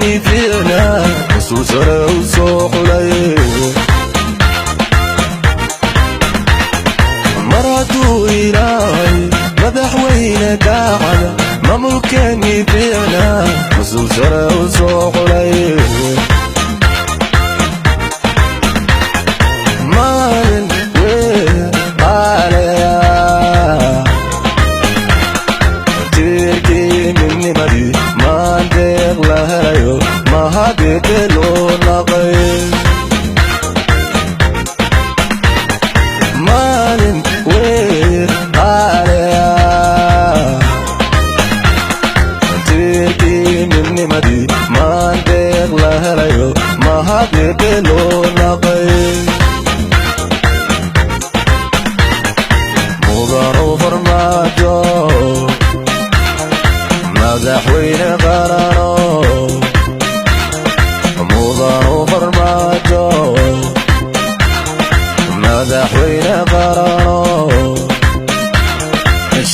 Maamulkeennii fiicnaa, mas'uul sare u soo xulay. Mar hadduu Ilaahay madaxweyne daacada, maamulkeennii fiicnaa, mas'uul sare u soo xulay. Maalin weyn qaaliya, tiirkii midnimadii maandeeq la helayo, mahadete loo naqay. Maalin weyn qaaliya, tiirkii midnimadii maandeeq la helayo, mahadete loo naqay. Mudanow Farmaajo, madaxweyne qarano. Mudanow Farmaajo, madaxweyne qarano.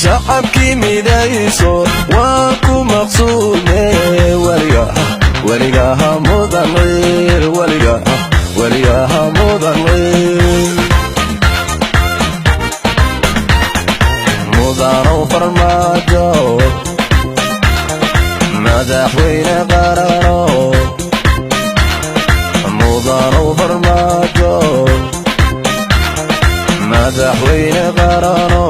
Shacabkii midayso waa ku maqsuume. Weliga weligaha mudan ciil, weliga weligaha mudan ciil. Mudanow Farmaajo, madaxweyne qarano. Mudanow Farmaajo, madaxweyne qarano.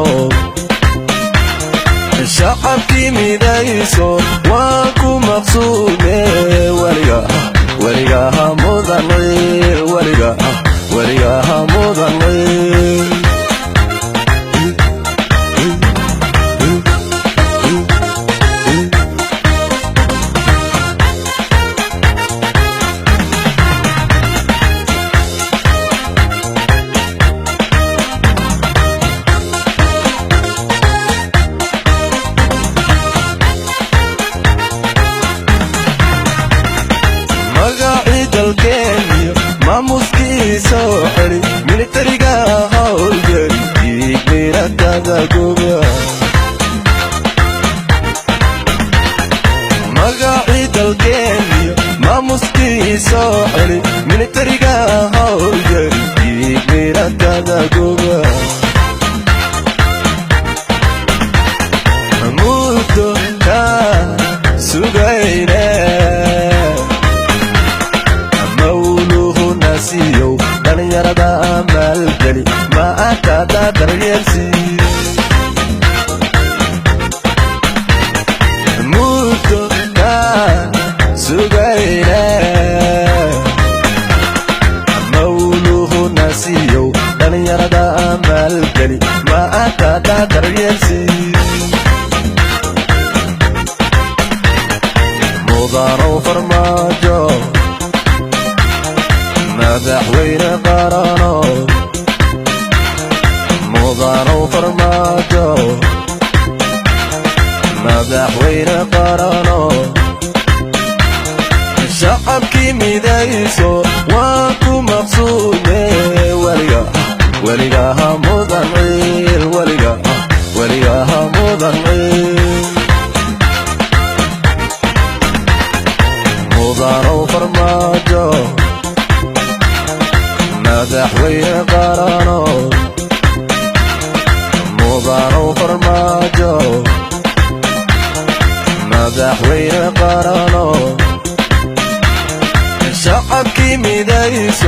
Shacabkii midayso waa ku maqsuume. Weliga weligaha mudan ciil, weliga weligaha mudan ciil. Magacii dalkeeniyo maamuskiisa oo xeli, militariga howlgeli, dhiigmiradada guba. Magacii dalkeeniyo maamuskiisa oo xeli, militariga howlgeli, dhiigmiradada guba. Muddo ka sugayne, mawluhu nasiyow, dhalinyarada maalgeli, maantada daryeelsi. Muddo ka sugayne, mawluhu nasiyow, dhalinyarada maalgeli, maantada daryeelsi. Mudanow Farmaajo, madaxweyne qarano. Mudanow Farmaajo, madaxweyne qarano. Shacabkii midayso waa ku maqsuume. Weliga weligaha mudan ciil, weliga weligaha mudan ciil. Mudanow Farmaajo, madaxweyne qarano. Mudanow Farmaajo, madaxweyne qarano. Shacabkii midayso.